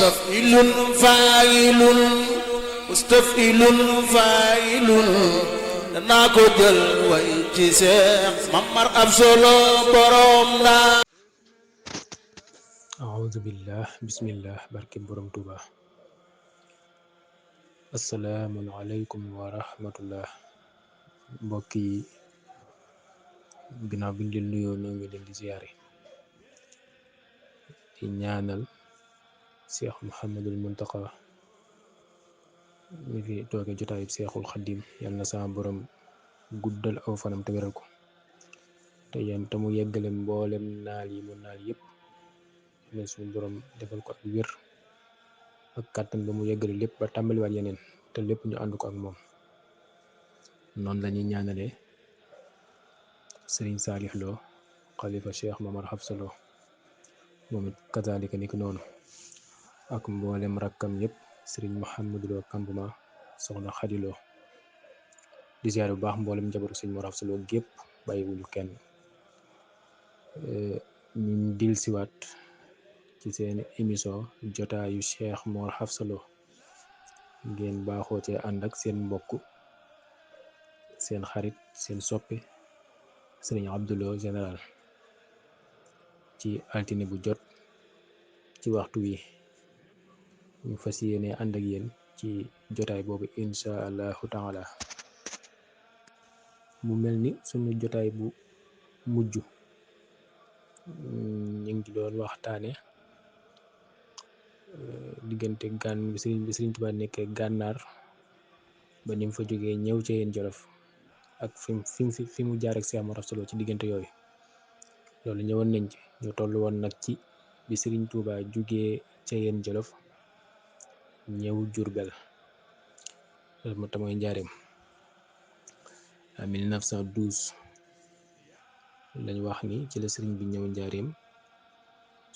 mustafilun failun mustafilun failun danaa ko jël way ci Seex Mamar Absalo borom la. aoudu billah bismillah barke borom Tuuba. assalaamu aleykum wa rahmatullah. mbokk yi ginnaaw bi ñu leen nuyoo noo ngi leen di ziyaare di ñaanal Cheikh Mouhamadul Muntaqa mi fi tooge jotaayub Seexul Xaddim yal na sama borom guddal aw fanam te wéral ko te mu yeggale mboolem naal yi mu naal yépp ne suñu borom defal ko ak wér ak kàttan ba mu yeggale lépp ba tàmbaliwaat yeneen te lépp ñu ànd ko ak moom. noonu lañuy ñaanale sëriñ Saalix Lo xalifa Cheikh Mamar Absalo moom it kazaalika ni ki noonu ak mboolem rakkam yépp sëriñ Mouhamadou Lo Kambuma soxna Xadi Lo di ziyaare bu baax mboolem njabaru sëriñ Mamar Absalo gépp bàyyiwuñu kenn. ñu dil siwaat ci seen émission jotaayu Cheikh Mamar Absalo ngeen baaxoo cee ànd ak seen mbokk seen xarit seen soppe sëriñ Abdou Lo général ci altine bu jot ci waxtu wi ñu fas yéene ànd ak yéen ci jotaay boobu insha allahu taala. mu mel ni suñu jotaay bu mujj ñu ngi doon waxtaane diggante bi sëriñ Tuubaa nekkee gànnaar ba ni mu fa jógee ñëw ca yéen Jolof ak fi mu jaar ak Cheikh Mamar Absalo ci diggante yooyu. loolu ñëwoon nañ ci ñu toll woon nag ci bi sëriñ Tuubaa jógee ca yéen Jolof ñëw Jurbel loolu moo tax mooy njaareem en 1912 lañ wax ni ci la sëriñ bi ñëw njaareem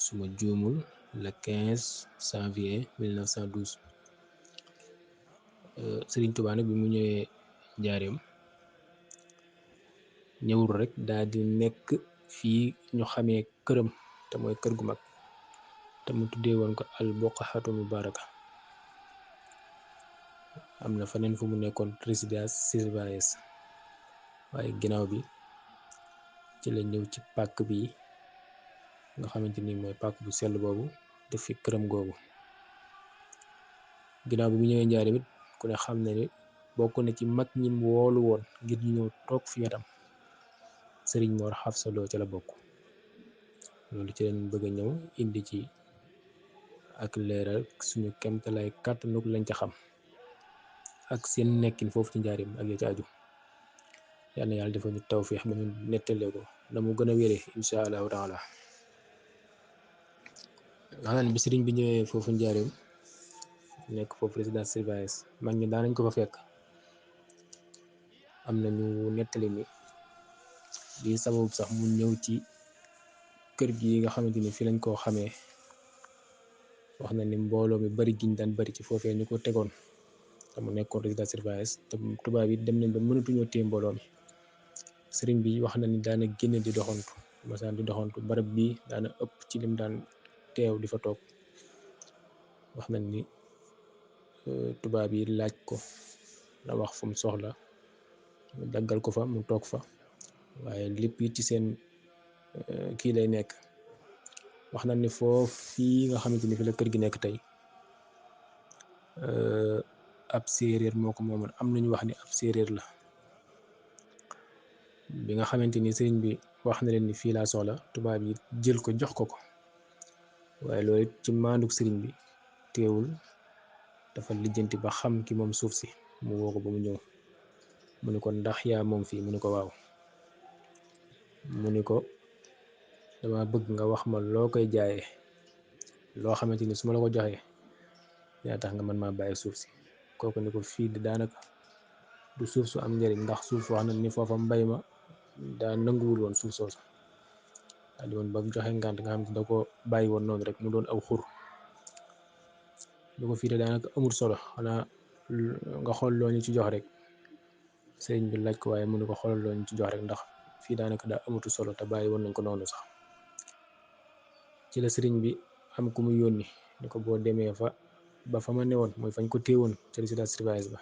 suma juumul le 15 janvier 1912. sëriñ Tuubaa nag bi mu ñëwee njaareem ñëwul rek daal di nekk fii ñu xamee këram te mooy kër gu mag te mu tuddee woon ko al buqaatu mubaraka. am na feneen fu mu nekkoon résidence surveillance waaye ginnaaw bi ci la ñëw ci pàkk bi nga xamante ni mooy pàkk bu sell boobu def fi këram googu. ginnaaw bi mu ñëwee njaareem it ku ne xam ne ni bokk na ci mag ñi mu woolu woon ngir ñu ñëw toog fi wetam sëriñ Mamar Absalo ca la bokk. loolu ci leen bëgg a ñëw indi ci ak leeral suñu kemtalaay kàttanug lañ ca xam ak seen nekkin foofu ci njaareem ak ya ca aju. yal na yàlla defal ñu tawfeex ba ñu nettalee ko na mu gën a wéree insha allahu taala. nga xam ne bi sëriñ bi ñëwee foofu njaareem nekk foofu résidence surveillance mag ñi daanañ ko fa fekk. am na ñu nettali ni lii sababu sax mu ñëw ci kër gi nga xamante ni fi lañ koo xamee wax na ni mbooloo mi bari giñ daan bari ci foofee ñu ko tegoon te mu nekkoon résidence surveillance te tubaab yi dem nañ ba mënatuñoo téye mbooloo mi. sëriñ bi wax na ni daana génn di doxantu masaan di doxantu barab bi daana ëpp ci lim daan teew di fa toog. wax nañ ni tubaab yi laaj ko la wax fu mu soxla mu daggal ko fa mu toog fa waaye lépp it ci seen kii lay nekk. wax nañ ni foofu fii nga xamante ni fi la kër gi nekk tey ab séeréer moo ko moomoon. am nañu wax ni ab séeréer la. bi nga xamante ni sëriñ bi wax na leen ni fii laa soxla tubaab yi jël ko jox ko ko waaye loolu it ci maanduk sëriñ bi teewul dafa lijjanti ba xam ki moom suuf si mu woo ko ba mu ñëw mu ni ko ndax yaa moom fii mu ni ko waaw. mu ni ko dama bëgg nga wax ma loo koy jaayee loo xamante ni su ma la ko joxee yaa tax nga mën maa bàyyi suuf si. kooku ni ko fii de daanaka du suuf su am njëriñ ndax suuf wax na ni foofa mbay ma daa nanguwul woon suuf soosu daal di woon ba joxe ngànt nga xam ne da ko bàyyi woon noonu rek mu doon aw xur. lu ko fii de daanaka amul solo xanaa nga xool loo ñu ci jox rek. sëriñ bi laaj ko waaye mu ne ko xoolal loo ñu ci jox rek ndax fii daanaka daa amatu solo te bàyyi woon nañ ko noonu sax. ci la sëriñ bi am ku mu yónni ni ko boo demee ba fa ma newoon mooy fañ ko téewoon ca résidence surveillance ba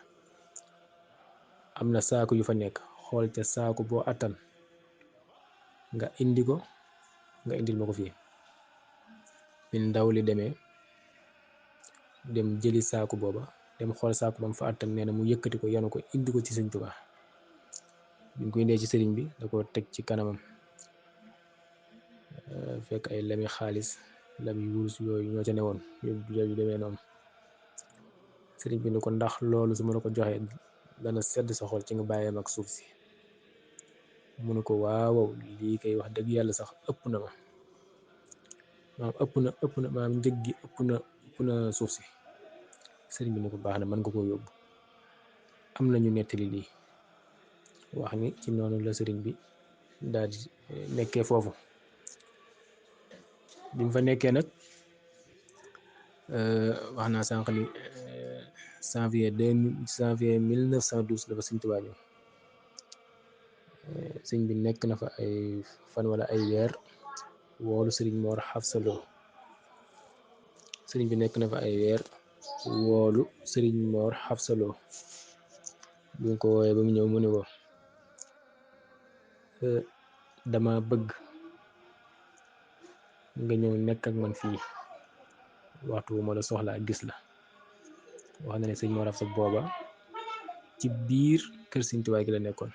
am na saako yu fa nekk, xool ca saako boo attan nga indil ma ko fii. bi ndaw li demee dem jëli saako booba dem xool saako ba mu fa attan, nee na mu yëkkati ko yanu ko indi ko ci Sëñ Tuubaa. bi mu ko indee ci sëriñ bi da ko teg ci kanamam, fekk ay lami xaalis lami wurus yooyu ñoo ca newoon yu demee noonu. sëriñ bi ni ko ndax loolu su ma la ko joxee dana sedd sa xol ci nga bàyyeem ak suuf si. mu ne ko waaw lii kay wax dëgg yàlla sax ëpp na ma maam ëpp na maam njëg gi ëpp na suuf si. sëriñ bi ni ko baax na mën nga koo yóbbu. am na ñu nettali lii wax ni ci noonu la sëriñ bi daal di nekkee foofu. bi mu fa nekkee nag wax naa sànq ni janvier 1912 la fa Sëñ Tuubaa ñëw. sëñ bi nekk na fa ay fan wala ay weer woolu sëriñ Mor Xafsa Lo. sëriñ bi nekk na fa ay weer woolu sëriñ Mor Xafsa Lo. bi nga ko woowee ba mu ñëw mu ne ko dama bëgg nga ñëw nekk ak man fii waxtu wu ma la soxlaa gis la. wax na ne sëñ Mor Xafsa booba ci biir kër Sëñ Tuubaa gi la nekkoon,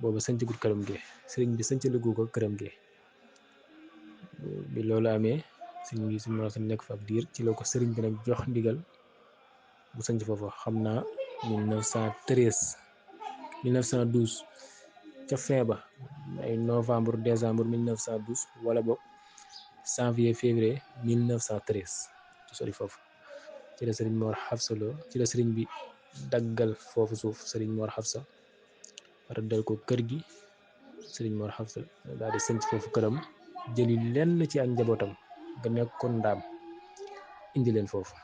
booba sëñcagut këram gee, sëriñ bi sëñcalagu ko këram gee. bi loolu amee sëñ Mor Xafsa nekk fa ab diir ci la ko sëriñ bi nag jox ndigal mu sëñc foofa. xam naa 1912 ca fin ba ay novembre décembre 1912 wala boog janvier février 1913 ci sori foofu ci la sëriñ Mor Xafsa Lo ci la sëriñ bi daggal foofu suuf sëriñ Mor Xafsa rëddal ko kër gi. sëriñ Mor Xafsa daal di sëñc foofu këram, jëli lenn ci ak njabootam nga nekkoon ndaam indi leen foofu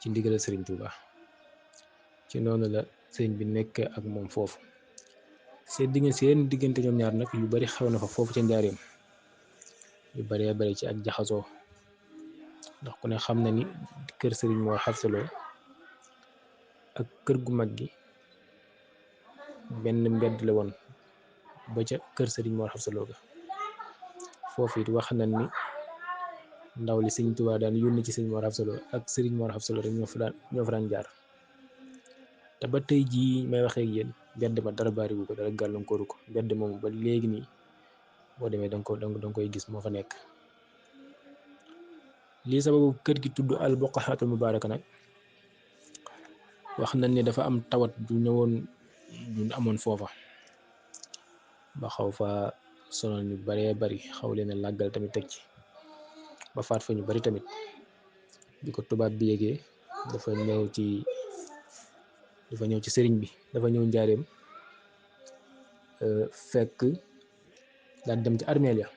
ci ndigal sëriñ Touba. ci noonu la sëriñ bi nekk ak moom foofu. seen diggante ñoom ñaar nag yu bari xew na fa foofu ca njaareem, yu baree bari ci ak jaxasoo. ndax ku ne xam na ni kër sëriñ Mor Xafsa Lo ak kër gu mag gi benn mbedd la woon ba ca kër sëriñ Mor Xafsa Lo ga. foofu it wax nañ ni ndaw li Sëñ Tuubaa daan yónni ci sëriñ Mor Xafsa Lo ak sëriñ Mor Xafsa Lo rek ñoo fa daan jaar. te ba tey jii may waxee ak yéen mbedd ma dara bariwu ko, dara gàllankooru ko. mbedd moomu ba léegi nii boo demee danga koy gis moo fa nekk. lii sababu kër gi tudd al Buqaatul Mubaaraka nag wax nañ ne dafa am tawat ju amoon foofa ba xaw fa sonal ñu baree bari, xaw leen a làggal tamit teg ci ba faat fa ñu bari tamit. bi ko tubaab bi yégee dafa ñëw ci sëriñ bi, dafa ñëw njaareem fekk daal dem ci armeel ya.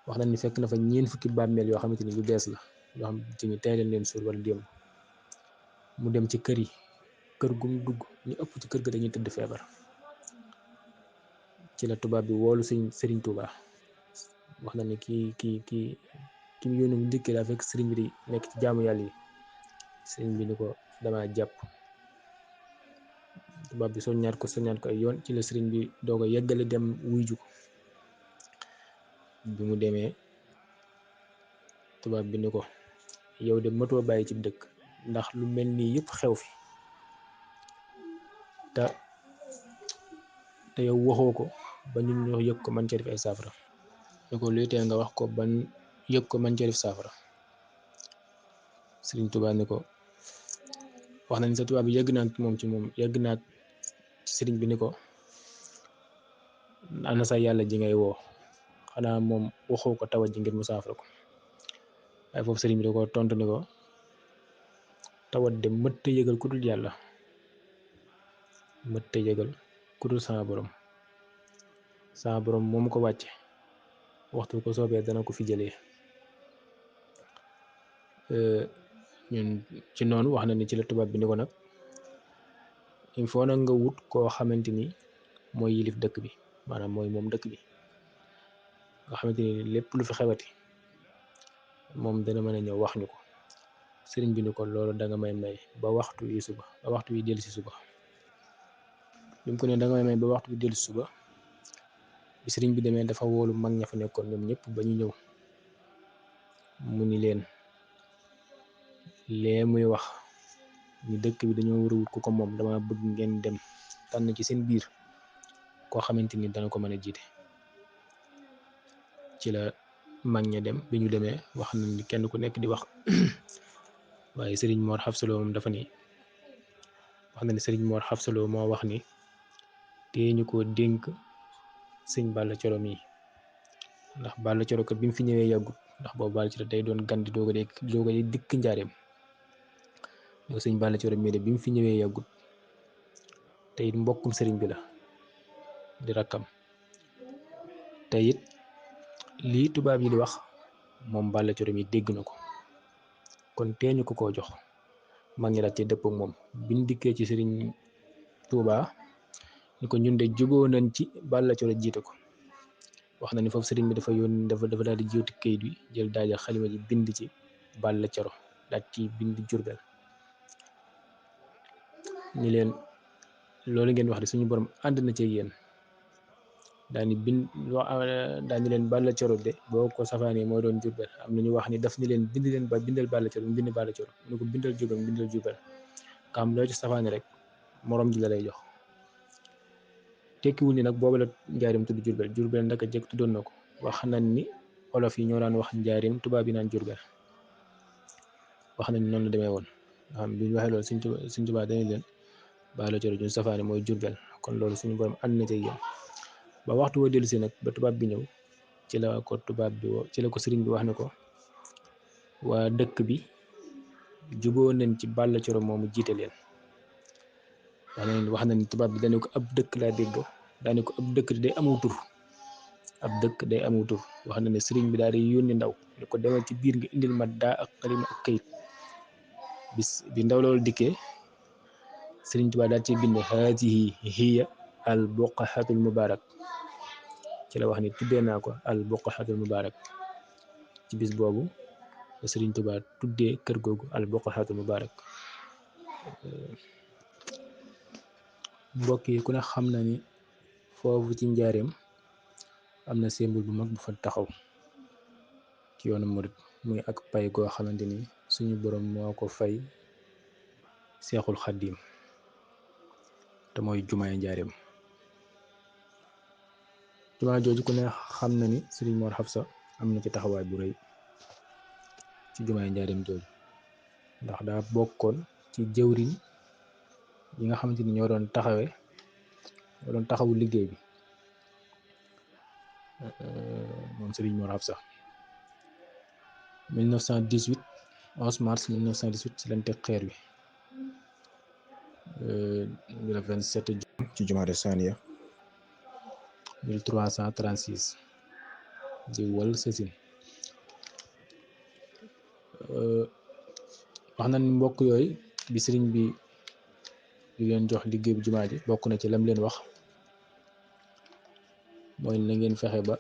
wax nañ ni fekk na fa 4 fukki bàmmeel yoo xamante ni yu bees la, yoo xamante ni tey leen suul wala démb. mu dem ci kër yi, kër gum dugg ñu ëpp ci kër ga dañuy tëdd feebar. ci la tubaab bi woolu sëriñ Touba. wax na ni ki mu yónni mu njëkkee daa fekk sëriñ bi di nekk ci jaamu yàlla yi. sëriñ bi ni ko dama jàpp. tubaab bi soññaat ko ay yoon, ci la sëriñ bi doog a yeggale dem wuy ju ko. bi mu demee tubaab bi ni ko yow de matoo bàyyi ci dëkk, ndax lu mel nii yëpp xew fi te yow waxoo ko ba ñun ñoo yëg ko man cee def ay saafara. ni ko luy tee nga wax ko ban yëg ko man cee def saafara. sëriñ Tuubaa ni ko wax nañ sa tubaab bi yegg naa ci sëriñ bi ni ko ana sa yàlla ji ngay woo, xanaa moom waxoo ko tawat ji ngir mu saafara ko. waaye foofu sëriñ bi da ko tontu ni ko tawat de mëtt yëgal ku dul yàlla, mëtt yëgal ku dul sama borom moom ko wàcce, waxtu ko soobee dana ko fi jëlee. ñun ci noonu wax na ni ci la tubaab bi ni ko nag il faut nag nga wut koo xamante ni mooy yilif dëkk bi, maanaam mooy moom dëkk bi, nga xamante ni lépp lu fi xewati moom dana mën a ñëw wax ñu ko. sëriñ bi ni ko loolu da nga may ba waxtu wi suba ba waxtu wi dellu si suba. bi mu ko ne da nga may ba waxtu wi dellu si suba bi sëriñ bi demee dafa woolu mag ña fa nekkoon ñoom ñëpp ba ñu ñëw mu ni leen lee muy wax ni dëkk bi dañoo war a wut ku ko moom dama bëgg ngeen dem tànn ci seen biir koo xamante ni dana ko mën a jiite. ci la mag ña dem bi ñu demee wax nañ ni kenn ku nekk di wax waaye sëriñ Mor Xabsa Lo moom dafa ni wax na ni sëriñ Mor Xabsa Lo moo wax ni te ñu ko dénk sëñ Balla Coro mi ndax Balla Coro kat bi mu fi ñëwee yàggut ndax boobu Balla Coro day doon gan di doog a dikk njaareem yow sëñ Balla Coro mii de bi mu fi ñëwee yàggut te it mbokkum sëriñ bi la di rakkam te it lii tubaab yi di wax moom Balla Coro mi dégg na ko kon teeñu ko koo jox mag ñi daal ci dëpp ak moom biñ dikkee ci sëriñ Touba ni ko ñun de juboo nañ ci Balla Coro jiite ko wax na ni foofu sëriñ bi dafa yónni dafa daal di jiwti kayit wi jël daaja xalima ji bind ci Balla Coro daal ci bind Jurbel ni leen loolu ngeen wax de suñu borom ànd na ci yéen daani bind daani leen Balla Coro de boo ko safaanee mooy doon Jurbel am na ñu wax ni daf ni leen bind leen ba bindal Balla Coro mu bind Balla Coro mu ne ko bindal Jurbel mu bindal Jurbel nga xam loo ci safaani rek morom ji la lay jox tekkiwul ni nag boobu la njaarim tudd Jurbel ndaka jëkk tuddoon na ko wax nañ ni olof yi ñoo daan wax njaarim tubaab yi naan Jurbel wax nañ noonu la demee woon nga xam bi ñu waxee loolu suñ tubaab dañu leen Balla Coro ñu safaani mooy Jurbel kon loolu suñu borom ànd na ci yéen ba waxtu woo dellu si nag ba tubaab bi ñëw ci la ko tubaab bi ci la ko sëriñ bi wax ne ko waa dëkk bi juboo nañ ci Balla Coro moomu jiite leen wax na ni tubaab bi dañu ko ab dëkk laa dégg daane ko ab dëkk day amu tur ab dëkk day amu tur wax na ne sëriñ bi daal di yónni ndaw ne ko demal ci biir nga indil ma daa ak xalima ak kayit bis bi ndaw loolu dikkee sëriñ Tuubaa daal ci bind haadihi hiya al buqahatul mubarak ci la wax ni tuddee naa ko al buqahatul mubarak ci bis boobu sëriñ Tuubaa tuddee kër googu al buqahatul mubarak mbokk yi ku ne xam na ni foofu ci njaareem am na symbole bu mag bu fa taxaw ci yoonu murit muy ak pay goo xamante ni suñu borom moo ko fay seexul xaddiim te mooy jumaay njaareem jumaa jooju ku ne xam na ni sëriñ Mor Xabsa am na ci taxawaay bu rëy ci jumaay njaareem jooju ndax daa bokkoon ci jëwriñ yi nga xamante ni ñoo doon taxawu liggéey bi moom sëriñ Mor Xabsa 1918 11 mars 1918 ci lañ teg xeer wi le 27 juin ci jumaada saniya 1336 di wal sësin wax na ni mbokk yooyu bi sëriñ bi di leen jox liggéey bu jumaa ji bokk na ci lam leen wax mooy na ngeen fexe ba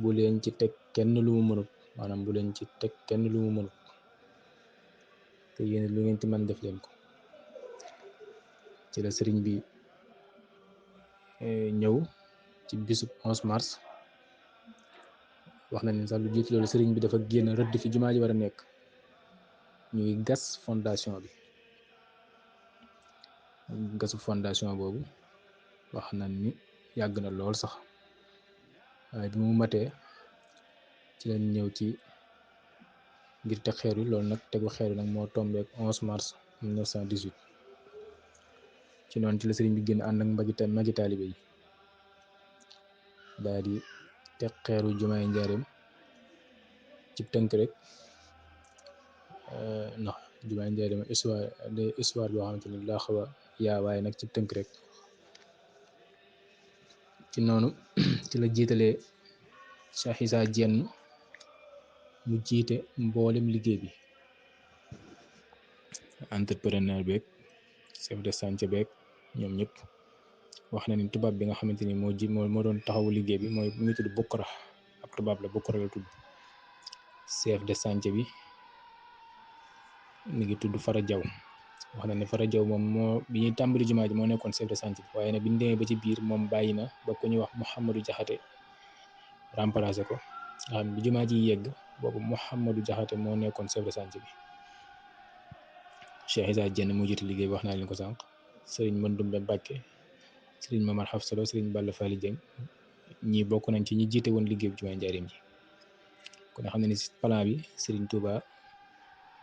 bu leen ci teg kenn lu mu mënut maanaam bu leen ci teg kenn lu mu mënut te yéen lu ngeen ci mën def leen ko ci la sëriñ bi ñëw ci bisub 11 mars wax na ni sax lu jiitu loolu sëriñ bi dafa génn rëdd fi jumaa ji war a nekk ñuy gas fondation bi gasu fondation boobu wax na ni yàgg na lool sax waaye bi mu matee ci lañ ñëw ci ngir teg xeer wi loolu nag tegu xeer wi nag moo tombeek 11 mars 1918 ci noonu ci la sëriñ bi génn ànd ak magi taalibe yi daal di teg xeeru jumaay njaareem ci tënk rek ndax jumaay njaareem histoire boo xamante ni laa xaw a yaa waaye nag ci tënk rek ci noonu ci la jiitalee Cheikh Issa Diène mu jiite mboolem liggéey bi entrepreneur beeg chef de chantier beeg ñoom ñëpp wax na ni tubaab bi nga xamante ni moo doon taxawu liggéey bi mooy mu ngi tudd Bokra ab tubaab la Bokra la tudd chef de chantier bi mi ngi tudd Fara Jaw wax na ne Fara Jaw moom moo bi ñuy tàmbali jumaa ji moo nekkoon chef de chantier bi waaye nag bi ñu demee ba ci biir moom bàyyi na ba ku ñuy wax Mouhamadou Jaxate remplacé ko nga xam bi jumaa ji yegg boobu Mouhamadou Jaxate moo nekkoon chef de chantier bi. Cheikh Issa Diène moo jiite liggéey bi wax naa leen ko sànq sëriñ Mandoumbe Mbàkke sëriñ Mamar Xafsalo sëriñ Balla Fally Dieng ñii bokk nañ ci ñi jiite woon liggéey bi jumaa Njaaréem ji kon xam ne ni plan bi sëriñ Touba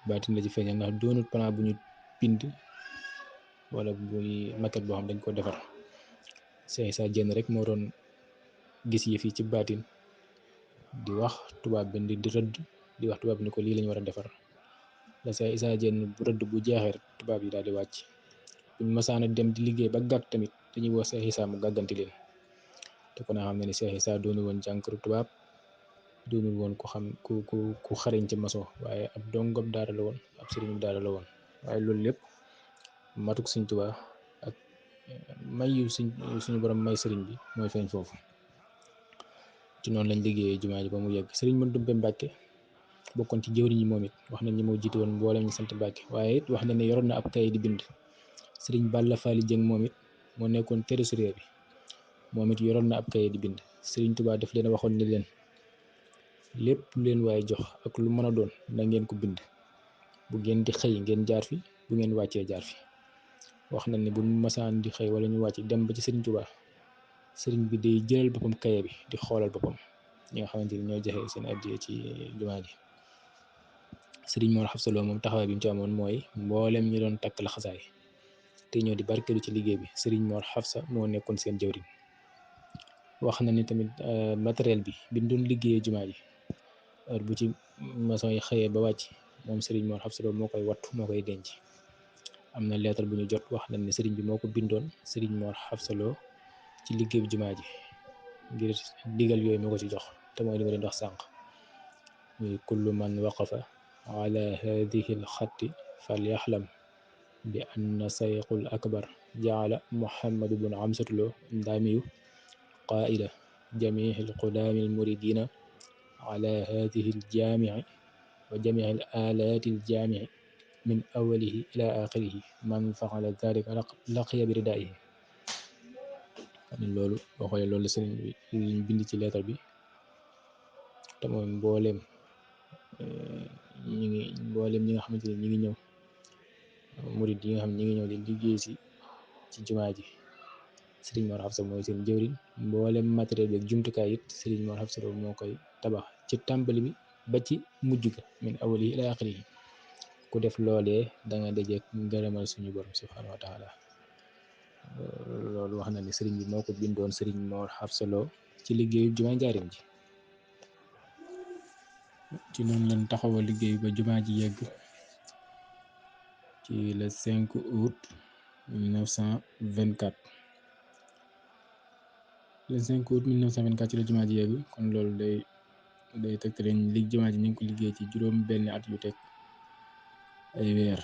baatin la ci feeñal ndax doonut plan bu ñu bind wala buy maquette boo xam dañ ko defar Cheikh Issa Diène rek moo doon gis yi fii ci baatin di wax tubaab bi di rëdd di wax tubaab bi ni ko lii lañ war a defar la Cheikh Issa Diène bu rëdd bu jeexee rek tubaab yi daal di wàcc buñ masaana dem di liggéey ba gàgg tamit dañuy woo Cheikh Issa mu gàgganti leen te kon xam ne ni Cheikh Issa doonu woon jànkaru tubaab doonu woon ku xam ku xarañ ci maçon waaye ab dongob daara la woon ab sëriñu daara la woon waaye loolu lépp matuk Sëriñ Tuubaa ak may yu suñu borom may sëriñ bi mooy feeñ foofu ci noonu lañ liggéeyee jumaa ji ba mu yegg sëriñ Mandoumbe Mbàkke bokkoon ci jëwriñ yi moom it wax nañ ni moo jiite woon mboolem ñu sant Mbàkke waaye it wax nañ ne yoroon na ab kayit di bind sëriñ Balla Fally Dieng moom it moo nekkoon trésorier bi moom it yoroon na ab kayit di bind sëriñ Tuubaa daf leen waxoon ni leen lépp lu leen waaye jox ak lu mën a doon na ngeen ko bind bu ngeen di xëy ngeen jaar fi bu ngeen wàccee jaar fi wax nañ ne bu masaan di xëy wala ñu wàcc dem ba ci sëriñ Tuubaa sëriñ bi day jëlal boppam kaye bi di xoolal boppam ñi nga xamante ni ñoo joxe seen addiya ci jumaa ji sëriñ Mor Xafsa Lo moom taxawaay bi mu ci amoon mooy mboolem ñu doon takk la xasaay te ñoo di barkeelu ci liggéey bi sëriñ Mor Xafsa moo nekkoon seen jëwriñ wax na ni tamit matériel bi biñ doon liggéeyee jumaa ji heure bu ci maçon yi xëyee ba wàcc moom sëriñ Mor Xafsa Lo moo koy wattu moo koy denc am na lettre bu ñu jot wax nañ ne sëriñ bi moo ko bindoon sëriñ Mor Xafsa Lo ci liggéey bi jumaa ji ngir digal yooyu moo ko ci jox te mooy li ma leen wax sànq muy kullu man waqafa ala hadihi alxatti falyaxlam bi anna sayqul akbar jaala muhammadu bun amsatu Lo ndaamiyu qaida jamii alqudaami almuridina ala hadihi aljaamici wa jamii alaati aljaamici min awalihi ila axirihi man faala dalika laqiya bi ridaihi loolu boo xoolee loolu sëriñ bi liñ bind ci leetar bi te mooy mbooleem ñi nga xamante ni ñi ngi ñëw murid yi nga xam ñi ngi ñëw di liggéey si ci jumaa ji sëriñ Mor Xafsa mooy seen jëwriñ mbooleem matériel bi ak jumtukaay it sëriñ Mor Xafsa Lo moo koy tabax ci tàmbali bi ba ci mujj ga min awali ila axiri ku def loolee da nga dajeek ngërëmal suñu borom subhanahu wa taala loolu wax na ni sëriñ bi moo ko bindoon sëriñ Mor Xafsa Lo ci liggéeyu jumaa Njaaréem ji ci noonu lañ taxawal liggéey ba jumaa ji yegg ci le 5 août 1924 le 5 août 1924 ci la jumaa ji yegg kon loolu day tegtale li jumaa ji ñu ngi ko liggéey ci juróom benn at yu teg ay weer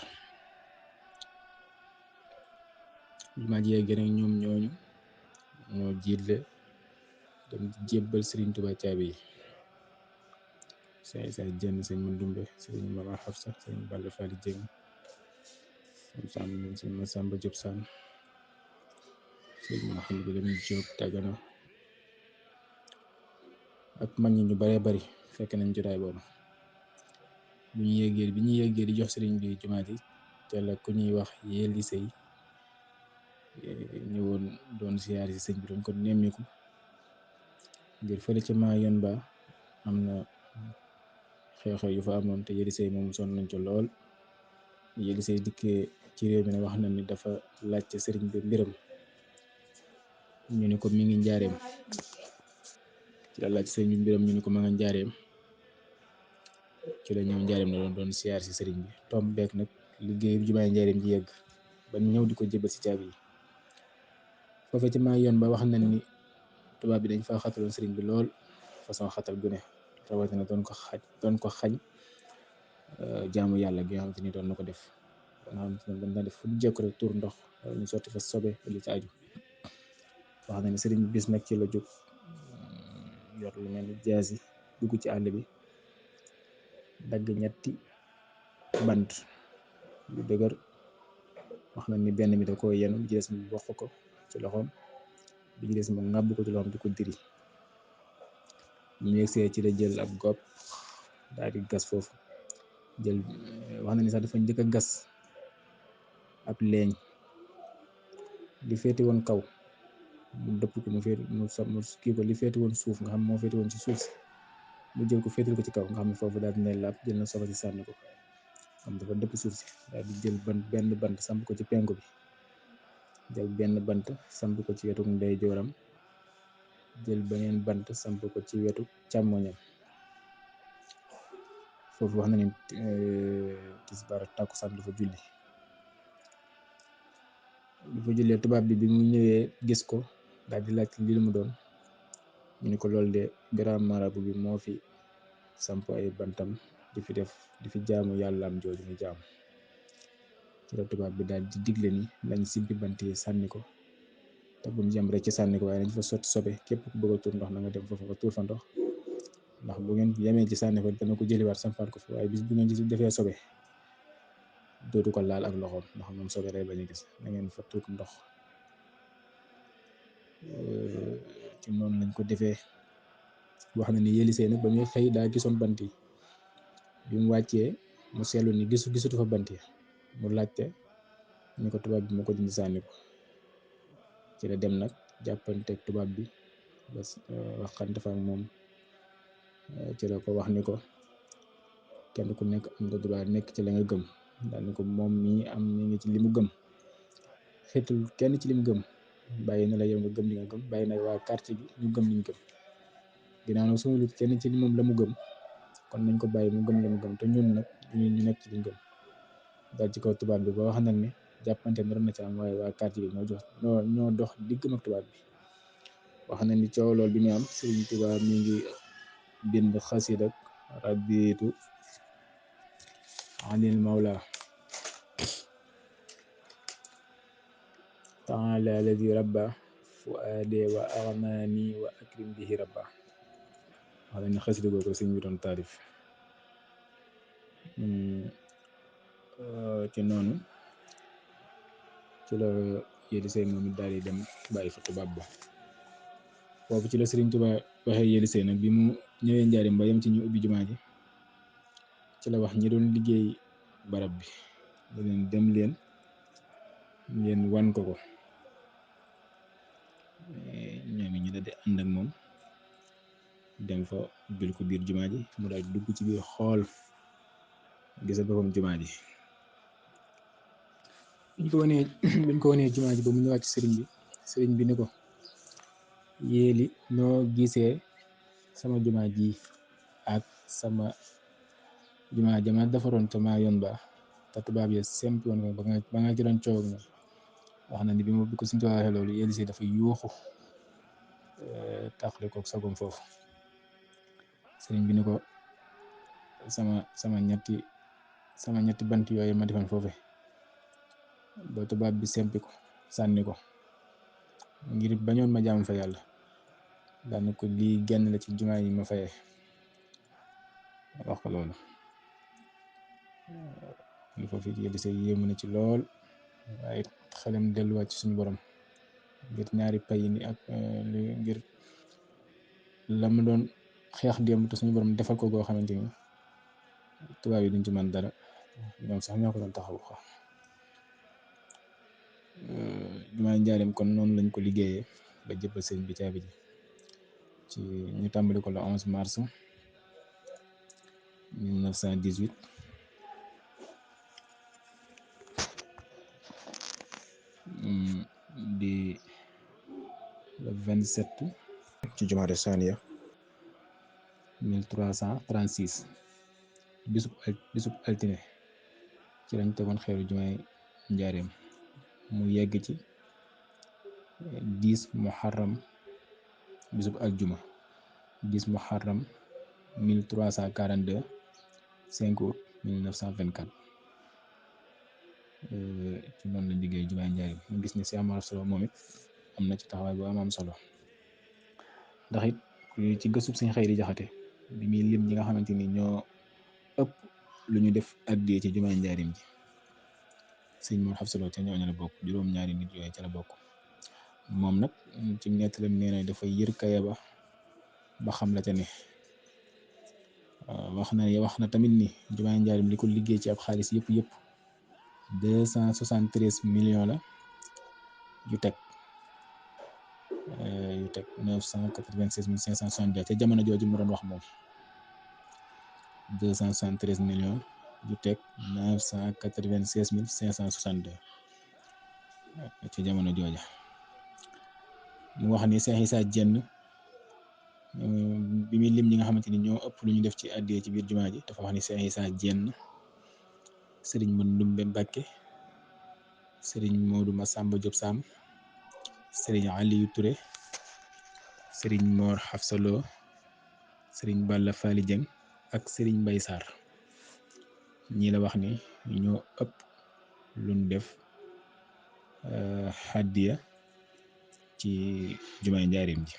jumaa ji yegg nag ñoom ñooñu ñoo jiitle dem jébbal sëriñ Tuubaa caabi yi Cheikh Issa Diène sëñ Mandoumbe sëriñ Mamar Xafsa sëriñ Balla Fally Dieng sëñ Masamba Diop Sam sëriñ Mouhamadou Lamine Diop Dagana ak mag ñi ñu baree bari fekk nañ jotaay boobu bi ñu yéegee di jox sëriñ bi jumaa ji te la ku ñuy wax Yelli Sey ñëwoon doon siyaar si sëñ bi doon ko nemmiku ngir fële ca maa yoon ba am na xew-xew yu fa amoon te Yelli Sey moom sonn nañ ko lool Yelli Sey dikkee ci réew mi ne wax na ni dafa laajte sëriñ bi mbiram ñu ni ko mi ngi njaareem ci la laaj sëriñ bi mbiram ñu ni ko ma nga njaareem ci la ñëw njaareem la doon siyaar si sëriñ bi tom beek nag liggéey jumaay njaareem ji yegg ba ñëw di ko jébal si caabi yi foofe ci maa yoon ba wax nañ ni tubaab bi dañ fa xataloon sëriñ bi lool façon xatal gu ne rawatina doon ko xañ jaamu yàlla gi nga xamante ni doon na ko def ba nga xamante ne dañ daan def fu jekku rek tuur ndox wala ñu sotti fa sobe wala ci aju wax na ni sëriñ bi bis nag ci la jóg yor lu mel ni jaasi dugg ci àll bi dagg ñetti bant yu dëgër. wax na ni benn bi da ko yenu bi ci des mu bokk ko ci loxoom, bi ci des mu ngàbb ko ci loxoom di ko diri. mu yegsee ci la jël ab gopp daal di gas foofu, jël wax na ni sax dafa njëkk a gas ab leeñ li féete woon kaw mu dëpp ko mu kii ko li féete woon suuf nga xam moo féete woon ci suuf si mu jël ko féetal ko ci kaw nga xam ne foofu daal dina laab, jël na soxla si sànni ko xam dafa dëpp suuf si. daal di jël benn bant samp ko ci penku bi, jël benn bant samp ko ci wetu ndeyjooram, jël beneen bant samp ko ci wetu càmmoñam. foofu wax na ni tisbaar ak tàkkusaan dafa julli. bi fa jullee tubaab bi mu ñëwee gis ko daal di laaj li mu doon, ñu ni ko loolu de grand marabout bi moo fi samp ay bantam di fi jaamu yàlla am jooju mu jaamu. ci la tubaab bi daal di digle ni nañ simpi bant yi sànni ko, te buñ jëm rek ci sànni ko waaye nañ fa sotti sobe, képp ku bëgg a tuur ndox na nga dem foofu nga tuur fa ndox, ndax bu ngeen yemee ci sànni ko dana ko jëliwaat sampaat ko fa, waaye bis bu ngeen ci defee sobe dootu ko laal ak loxoom ndax moom sobe lay bañ a gis, na ngeen fa tuur ndox. ci noonu lañ ko defee. wax na ni Yélisee nag ba muy xëy daa gisoon bant yi, bi mu wàccee mu seetlu ni gisatu fa bant yi, mu laajte ñu ko tubaab bi moo ko dindi sànni ko. ci la dem nag jàppanteeg tubaab bi ba waxante fa ak moom. ci la ko wax ni ko kenn ku nekk am nga droit nekk ci la nga gëm, daal ni ko moom mii mi ngi ci li mu gëm, xeetul kenn ci li mu gëm, bàyyi na la yow nga gëm li nga gëm, bàyyi na waa quartier bi ñu gëm li ñu gëm. ginnaaw nag suñu lut kenn ci moom la mu gëm, kon nañ ko bàyyi mu gëm la mu gëm, te ñun nag ñu nekk ci li ñu gëm. daal ci kaw tubaab bi ba wax nag ni jàppante naroon na ci am, waaye waa quartier bi ñoo dox diggam ak tubaab bi. wax na ni coow lool bi muy am Sëriñ Tuubaa mi ngi bind xasida raditu anil mawla taala alladi rabba fuade wa aghnani wa akrim bihi rabba. wax na ni xasida googu sëñ bi doon taarif. ci noonu ci la Yélisee moom it daal di dem bàyyi fa tubaab ba. foofu ci la Sëriñ Tuubaa waxee Yélisee nag bi mu ñëwee njaarim ba yem ci ñu ubbi jumaa ji, ci la wax ñi doon liggéey barab bi ne leen dem leen ngeen wan ko ñoom ñi da di ànd ak moom dem fa ubbil ko biir jumaa ji, mu daal dugg ci biir xool gisa boppam jumaa ji. biñ ko wanee jumaa ji ba mu ñëwaat ci sëriñ bi ni ko yéeli noo gisee sama jumaa ji ak sama jumaa jama defaroon te maa yoon ba te tubaab ya sempi woon ko ba nga ci doon coow ak ñoom. wax na ni bi ko suñ tubaab waxee loolu Yélisee dafa yuuxu taxle kook sagom foofu. sëriñ bi ni ko sama ñetti bant yooyu ma defoon foofu ba tubaab bi sempi ko sànni ko ngir bañoon ma jaam fa yàlla, daana ko lii genn la ci jumaa yi ma fayee. wax ko loolu ni foofu Yélisee yéemu na ci lool, waaye xelam delluwaat ci suñu borom ngir ñaari pay ni ak ngir la mu doon xeex démb te suñu borom defal ko goo xamante ni tubaab yi duñ ci mën dara, ñoom sax ñoo ko doon taxaw. jumaa njaareem kon noonu lañ ko liggéeyee ba jëbbal sëñ bi caabi ji. ci ñu tàmbali ko le 11 mars 1918 di le 27 ci jumaada saaniya 1336 bisub altine ci lañ tegoon xeeru jumaay njaareem, mu yegg ci 10 muharram bisub aljuma 10 muharram 1342 5 août 1924. ci noonu lañ liggéey jumaay njaareem. ñu gis ne si Amar Solo moom it am na ci taxawaay bu am solo, ndax it ci gëstub Sëñ Xayri Jaxate bi muy lim ñi nga xamante ni ñoo ëpp lu ñu def addiya ci jumaay njaarim ji. sëñ Mor Xabsa Lo ca ñooñu la bokk, juróom-ñaari nit yooyu ca la bokk. moom nag ci nettalam nee na dafay yër kaya ba xam la ca ne. wax na tamit ni jumaay njaarim li ko liggéey ci ab xaalis yëpp 273 millions la yu teg 996 562 ca jamono jooju mu doon wax moom 273 millions yu teg 996 562 ca jamono jooja. mu wax ni Cheikh Issa Diène bi muy lim ñi nga xamante ni ñoo ëpp lu ñu def ci àddiyee ci biir jumaa ji dafa wax ni Cheikh Issa Diène, sëriñ Mandumbe Mbàkke, sëriñ Modou Massamba Diop Sam, sëriñ Aliou Touré, sëriñ Mor Xabsa Lo, sëriñ Balla Fally Dieng ak sëriñ Mbay Sarr. ñii la wax ni ñoo ëpp luñ def àddiya ci jumaay njaarim ji.